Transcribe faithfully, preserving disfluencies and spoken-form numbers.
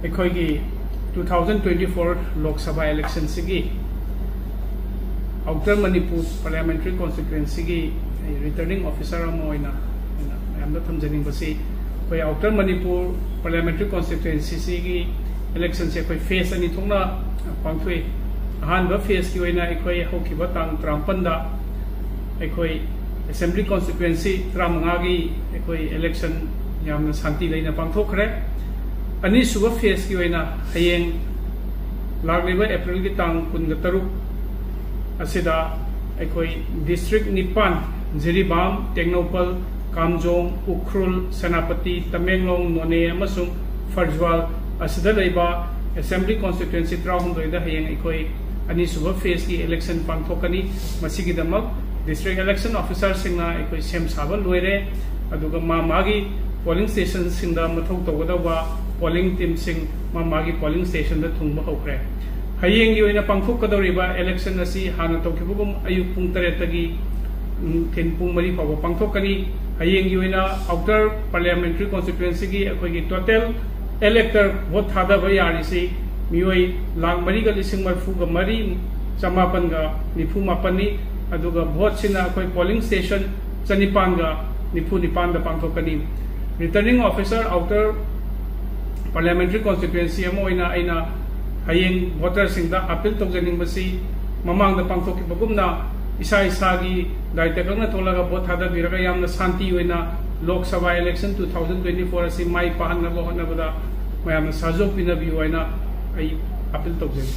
ꯑꯩꯈꯣꯏꯒꯤ two thousand twenty four Lok Sabha election ꯁꯤꯒꯤ Outer Manipur Parliamentary Constituency ꯒꯤ ꯑꯩ returning officer ꯑꯃ ꯑꯣꯏꯅ ꯑꯩꯅ ꯃꯌꯥꯝꯗ ꯊꯝꯖꯅꯤꯡꯕꯁꯤ, ꯑꯩꯈꯣꯏ Outer Manipur Parliamentary Constituency ꯁꯤꯒꯤ election ꯁꯦ ꯑꯩꯈꯣꯏ phase ꯑꯅꯤ ꯊꯣꯛꯅ ꯄꯥꯡꯊꯣꯛꯏ꯫ ꯑꯍꯥꯟꯕ phase ꯀꯤ ꯑꯣꯏꯅ ꯑꯩꯈꯣꯏ ꯍꯧꯈꯤꯕ ꯇꯥꯡ ꯇꯔꯥꯃꯥꯄꯟꯗ ꯑꯩꯈꯣꯏ Assembly Constituency ꯇꯔꯥꯃꯉꯥꯒꯤ ꯑꯩꯈꯣꯏ election ꯌꯥꯝꯅ ꯁꯥꯟꯇꯤ ꯂꯩꯅ ꯄꯥꯡꯊꯣꯛꯈ꯭ꯔꯦ꯫ ꯑꯅꯤꯁꯨꯕ phase ꯀꯤ ꯑꯣꯏꯅ ꯍꯌꯦꯡ ꯂꯥꯛꯂꯤꯕ April ꯒꯤ ꯇꯥꯡ ꯀꯨꯟꯒ ꯇꯔꯨꯛ ꯑꯁꯤꯗ ꯑꯩꯈꯣꯏ district ꯅꯤꯄꯥꯟ, ꯖꯤꯔꯤꯕꯥꯝ, ꯇꯦꯡꯅꯧꯄꯜ, ꯀꯥꯝꯖꯣꯡ, ꯎꯈ꯭ꯔꯨꯜ, ꯁꯦꯅꯥꯄꯇꯤ, ꯇꯃꯦꯡꯂꯣꯡ, ꯅꯣꯅꯦ ꯑꯃꯁꯨꯡ ꯐꯔꯖ꯭ꯋꯥꯜ ꯑꯁꯤꯗ ꯂꯩꯕ Assembly Constituency ꯇꯔꯥꯍꯨꯝꯗꯣꯏꯗ ꯍꯌꯦꯡ ꯑꯩꯈꯣꯏ ꯑꯅꯤꯁꯨꯕ phase ꯀꯤ election ꯄꯥꯡꯊꯣꯛꯀꯅꯤ꯫ ꯃꯁꯤꯒꯤꯗꯃꯛ district election officer ꯁꯤꯡꯅ ꯑꯩꯈꯣꯏ ꯁꯦꯝ ꯁꯥꯕ ꯂꯣꯏꯔꯦ, ꯑꯗꯨꯒ ꯃꯥ ꯃꯥꯒꯤ polling station ꯁꯤꯡꯗ ꯃꯊꯧ ꯇꯧꯒꯗꯧꯕ polling team ꯁꯤꯡ ꯃꯥ ꯃꯥꯒꯤ polling station ꯗ ꯊꯨꯡꯕ ꯍꯧꯈ꯭ꯔꯦ꯫ ꯍꯌꯦꯡꯒꯤ ꯑꯣꯏꯅ ꯄꯥꯡꯊꯣꯛꯀꯗꯧꯔꯤꯕ election ꯑꯁꯤ ꯍꯥꯟꯅ ꯇꯧꯈꯤꯕꯒꯨꯝ ꯑꯌꯨꯛ ꯄꯨꯡ ꯇꯔꯦꯠꯇꯒꯤ ꯅꯨꯡꯊꯤꯜ ꯄꯨꯡ ꯃꯔꯤ ꯐꯥꯎꯕ ꯄꯥꯡꯊꯣꯛꯀꯅꯤ꯫ ꯍꯌꯦꯡꯒꯤ ꯑꯣꯏꯅ Outer Parliamentary Constituency ꯒꯤ ꯑꯩꯈꯣꯏꯒꯤ total elector vote ꯊꯥꯗꯕ ꯌꯥꯔꯤꯁꯤ ꯃꯤꯑꯣꯏ ꯂꯥꯈ ꯃꯔꯤꯒ ꯂꯤꯁꯤꯡ ꯃꯔꯤꯐꯨꯒ ꯃꯔꯤ ꯆꯃꯥꯄꯟꯒ ꯅꯤꯐꯨ ꯃꯥꯄꯟꯅꯤ꯫ ꯑꯗꯨꯒ vote ꯁꯤꯅ ꯑꯩꯈꯣꯏ polling station ꯆꯅꯤꯄꯥꯟꯒ ꯅꯤꯐꯨ ꯅꯤꯄꯥꯟꯗ ꯄꯥꯡꯊꯣꯛꯀꯅꯤ꯫ Returning officer Outer Parliamentary Constituency ꯑꯃ ꯑꯣꯏꯅ ꯑꯩꯅ ꯍꯌꯦꯡ voter ꯁꯤꯡꯗ appeal ꯇꯧꯖꯅꯤꯡꯕꯁꯤ, ꯃꯃꯥꯡꯗ ꯄꯥꯡꯊꯣꯛꯈꯤꯕꯒꯨꯝꯅ ꯏꯁꯥ ꯏꯁꯥꯒꯤ ꯗꯥꯏꯇ ꯈꯪꯅ ꯊꯣꯛꯂꯒ vote ꯊꯥꯗꯕꯤꯔꯒ ꯌꯥꯝꯅ ꯁꯥꯟꯇꯤ ꯑꯣꯏꯅ Lok Sabha election two thousand twenty four ꯑꯁꯤ ꯃꯥꯏ ꯄꯥꯛꯍꯟꯅꯕ ꯍꯣꯠꯅꯕꯗ ꯃꯌꯥꯝꯅ ꯁꯍꯖꯣꯒ ꯄꯤꯅꯕꯤꯌꯨ ꯍꯥꯏꯅ ꯑꯩ appeal ꯇꯧꯖꯔꯤ꯫